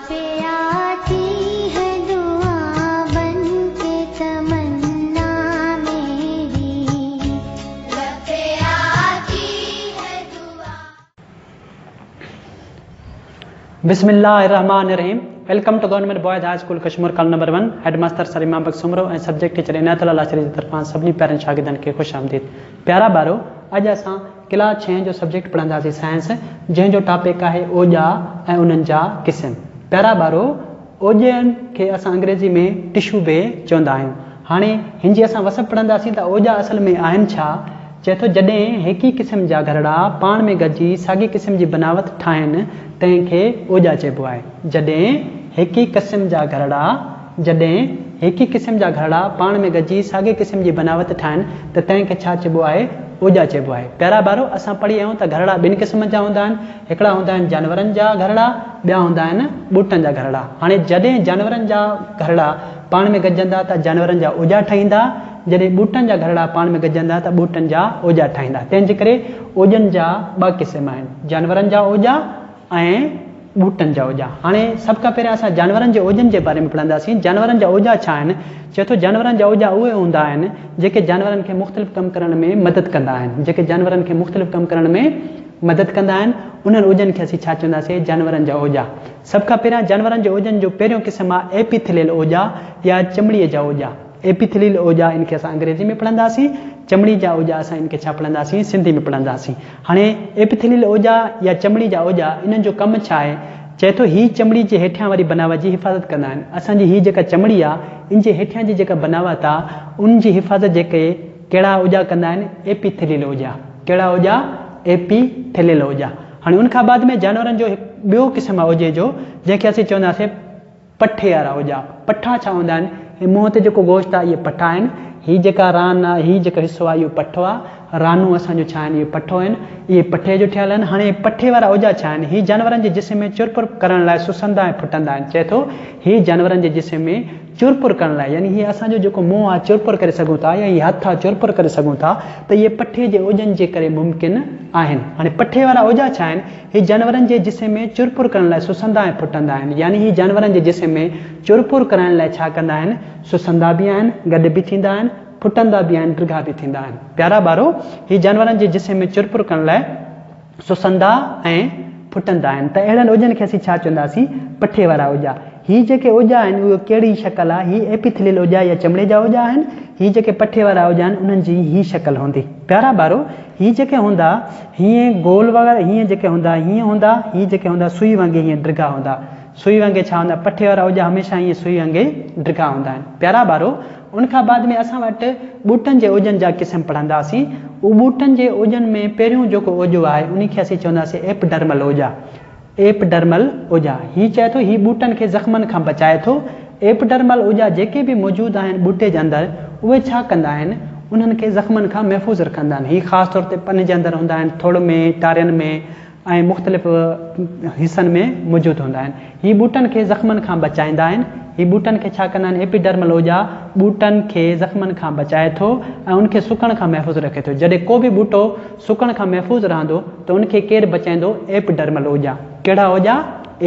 पे आती है दुआ बन के तमन्ना मेरी लब पे आती है दुआ। بسم الله الرحمٰن الرحيم welcome to government boys high school Kashmore colony number one head master sir Imam Bakhsh Soomro ۽ subject teacher Inayat Ullah Lashari جي طرفان سڀني پيارن شاگردن کي خوش آمديد پيارا ٻارو اڄ اسان ڪلاس ڇهين جو سبجيڪٽ پڙهنداسين سائنس جنهن جو ٽاپڪ آهي اوڄا ۽ انهن جا قسم. پيارا ٻارو اوڄن کي اسان انگريزي ۾ ٽشو به چوندا آهيون. هاڻي هن جي اسان وصف پڙهنداسين ته اوڄا اصل ۾ آهن ڇا؟ چئي ٿو جڏهن هڪ ئي قسم جا گهرڙا پاڻ ۾ گڏجي ساڳي قسم جي بناوت ٺاهن تنهن کي اوڄا چئبو آهي. جڏهن هڪ ئي قسم جا گهرڙا جڏهن هڪ ئي قسم جا گهرڙا پاڻ ۾ گڏجي ساڳئي قسم جي بناوت ٺاهن ته تنهن کي ڇا چئبو آهي؟ اوڄا چئبو آهي. پيارا ٻارو! اسان پڙهي آيا آهيون ته گهرڙا ٻن قسمن جا هوندا آهن. هڪڙا هوندا آهن جانورن جا گهرڙا، ٻيا هوندا آهن ٻوٽن جا گهرڙا. هاڻي جڏهن جانورن جا گهرڙا پاڻ ۾ گڏجندا ته جانورن جا اوڄا ٺهيندا، جڏهن ٻوٽن جا گهرڙا پاڻ ۾ گڏجندا ته ٻوٽن جا اوڄا ٺاهيندا. تنهن جي ڪري اوڄن جا ٻه قسم آهن، جانورن جا اوڄا ۽ ٻوٽن جا اوڄا. هاڻي سڀ کان پهريان اسان جانورن جي اوڄن جي باري ۾ پڙهنداسين. جانورن جا اوڄا ڇا آهن؟ چئي ٿو جانورن جا اوڄا اهي هوندا آهن جيڪي جانورن کي مختلف ڪم ڪرڻ ۾ مدد ڪندا آهن. جيڪي جانورن کي مختلف ڪم ڪرڻ ۾ مدد ڪندا آهن انهن اوڄن کي اسين ڇا چونداسين؟ جانورن جا اوڄا. سڀ کان پهريان جانورن جي اوڄن جو پهريون قسم آهي ايپيٿليل اوڄا يا چمڙيء جا اوڄا. ايپيٿليل اوڄا ان کي اسان انگريزي ۾ پڙهنداسين، چمڙي جا اوڄا اسان ان کي ڇا پڙهنداسين سنڌي ۾ پڙهنداسين. هاڻي ايپيٿليل اوڄا يا چمڙي جا اوڄا انهن جو ڪم ڇا آهي؟ چئي ٿو هي چمڙي جي هيٺيان واري بناوت جي حفاظت ڪندا آهن. اسان جي هي جيڪا چمڙي آ ان جي هيٺيان جي جيڪا بناوت آ ان جي حفاظت جيڪي ڪهڙا اوڄا ڪندا آهن ايپيٿليل اوڄا. ڪهڙا اوڄا؟ ايپيٿليل اوڄا. هاڻي ان کان بعد ۾ جانورن جو هڪ ٻيو قسم آ اوڄي جو جنهن کي اسين چونداسين. پٺي وارا اوڄا، پٺا ڇا هوندا آهن؟ هي منهن تي جيڪو گوشت آهي اهي پٺا آهن. هي جيڪا ران آهي، هي جيڪو حصو آهي اهو پٺو آهي. رانون اسان جون ڇا آهن؟ اهي پٺو آهن. اهي پٺي جو ٺهيل آهن. هاڻي پٺي وارا اوڄا ڇا آهن؟ هي جانورن جي جسم ۾ چرپر ڪرڻ لاء سسندا ۽ ڦٽندا آهن. چئي ٿو، هي جانورن جي جسم ۾ چرپر ڪرڻ لاء يعني هي اسان جو جيڪو منهن آهي چرپر ڪري سگهون ٿا يا هي هٿ آهي چرپر ڪري سگهون ٿا ته اهي پٺي جي اوڄن جي ڪري ممڪن آهن. هاڻي پٺي وارا اوڄا ڇا آهن؟ هي جانورن جي جسم ۾ چرپر ڪرڻ لاء سسندا ۽ ڦٽندا آهن. يعني هي جانورن جي جسم ۾ چرپر ڪرائڻ لاء ڇا ڪندا آهن؟ سسندا به آهن، گڏ به ٿيندا آهن، ڦٽندا به آهن، ڊگها به ٿيندا آهن. پيارا ٻارو! هي جانورن جي جسم ۾ چرپر ڪرڻ لاء سسندا ۽ ڦٽندا آهن ته اهڙن اوڄن کي اسين ڇا چونداسين؟ پٺي وارا اوڄا. هي جيڪي اوڄا آهن اهي ڪهڙي شڪل آهي؟ هي ايپيٿليل اوڄا يا چمڙي جا اوڄا آهن. هي جيڪي پٺي وارا اوڄا آهن انهن جي هي شڪل هوندي. پيارا ٻارو! هي جيڪي هوندا هيئن گول وغيره هيئن جيڪي هوندا هيئن هوندا هي جيڪي هوندا سوئي وانگي هيئن ڊگها هوندا. سوئي وانگي ڇا هوندا؟ پٺي وارا اوڄا هميشه هيئن سوئي وانگي ڊگها هوندا آهن. پيارا ٻارو! ان کان بعد ۾ اسان وٽ ٻوٽن جي اوڄن جا قسم پڙهنداسين. اهو ٻوٽن جي اوڄن ۾ پهريون جيڪو اوڄو آهي انهي کي اسين چونداسين ايپڊرمل اوڄا. ايپڊرمل اوڄا، هي چئي ٿو هي ٻوٽن کي زخمن کان بچائي ٿو. ايپڊرمل اوڄا جيڪي به موجود آهن ٻوٽي جي اندر اهي ڇا ڪندا آهن انهن کي زخمن کان محفوظ رکندا آهن. هي خاص طور تي پن جي اندر هوندا آهن، ٿڙ ۾، ٽارين ۾ ۽ مختلف حصن ۾ موجود هوندا آهن. هي ٻوٽن کي زخمن کان بچائيندا آهن. هي ٻوٽن کي ڇا ڪندا آهن ايپيڊرمل اوڄا ٻوٽن کي زخمن کان بچائي ٿو ۽ ان کي سڪڻ کان محفوظ رکي ٿو. جڏهن ڪو به ٻوٽو سڪڻ کان محفوظ رهندو ته ان کي ڪير بچائيندو ايپڊرمل اوڄا. ڪهڙا اوڄا؟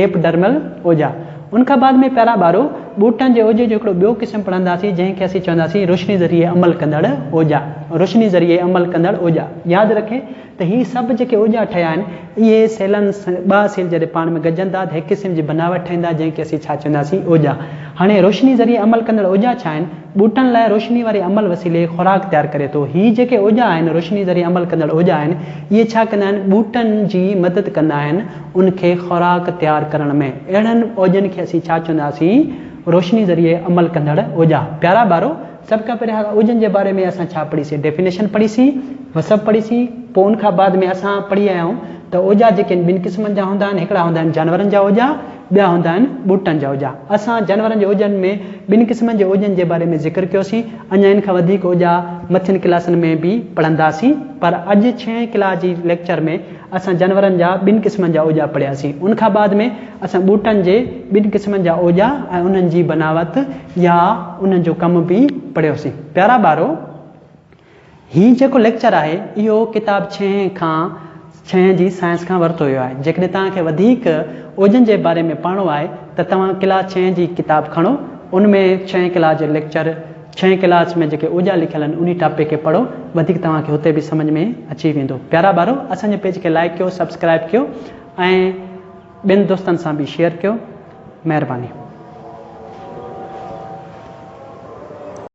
ايپڊرمل اوڄا. ان کان بعد ۾ پيارا ٻارو ٻوٽن جي اوڄي جو هڪڙو ٻيو قسم پڙهنداسين جنهن کي اسين چونداسين روشني ذريعي عمل ڪندڙ اوڄا. روشني ذريعي عمل ڪندڙ اوڄا. ياد رکي ته هي سڀ جيڪي اوڄا ٺهيا آهن اهي سيلن ٻه سيل جڏهن پاڻ ۾ گڏجن ٿا ته هڪ قسم جي بناوٽ ٺهندا جنهن کي اسين ڇا چونداسين اوڄا. هاڻي روشني ذريعي عمل ڪندڙ اوڄا ڇا آهن؟ ٻوٽن لاء روشني واري عمل وسيلي خوراڪ تيار ڪري ٿو. هي جيڪي اوڄا آهن روشني ذريعي عمل ڪندڙ اوڄا آهن اهي ڇا ڪندا آهن ٻوٽن جي مدد ڪندا آهن ان کي خوراڪ تيار ڪرڻ ۾. اهڙن اوڄن کي اسين ڇا چونداسين روشني ذريعي عمل ڪندڙ اوڄا. پيارا ٻارو! سڀ کان پهريان اوڄن جي باري ۾ اسان ڇا پڙهيسين؟ ڊيفينيشن پڙهيسين، وصف پڙهيسين، پوء ان کان بعد ۾ اسان پڙهي آيا آهيون ته اوڄا جيڪي آهن ٻن قسمن جا هوندا آهن، هڪڙا هوندا آهن جانورن جا اوڄا، ٻيا هوندا آهن ٻوٽن جا اوڄا. اسان جانورن جي اوڄن ۾ ٻن قسمن جي اوڄن جي باري ۾ ذڪر ڪيوسين، اڃا ان کان وڌيڪ اوڄا مٿين ڪلاسن ۾ به پڙهنداسين، پر اڄ ڇهين ڪلاس جي ليڪچر ۾ اسان جانورن جا ٻن قسمن جا اوڄا پڙهياسين. ان کان بعد ۾ اسان ٻوٽن جي ٻن قسمن جا اوڄا ۽ انهن جي بناوت يا انهن جو ڪم به پڙهيوسين. پيارا ٻارو! هي جيڪو ليڪچر آهي اهو ڪتاب ڇهين کان ڇهين جي سائنس کان ورتو ويو آهي. جيڪڏهن توهان کي وڌيڪ اوڄن جي باري ۾ پڙهڻو آهي ته توهان ڪلاس ڇهين جي ڪتاب کڻو ان ۾ ڇهين ڪلاس جو ليڪچر ڇهين ڪلاس ۾ جيڪي اوڄا لکيل آهن انهي ٽاپڪ کي پڙهو وڌيڪ توهان کي هتي به سمجهه ۾ اچي ويندو. پيارا ٻارو اسان جي پيج کي لائيڪ ڪيو سبسڪرائيب ڪيو ۽ ٻين دوستن سان به شيئر ڪيو مهرباني.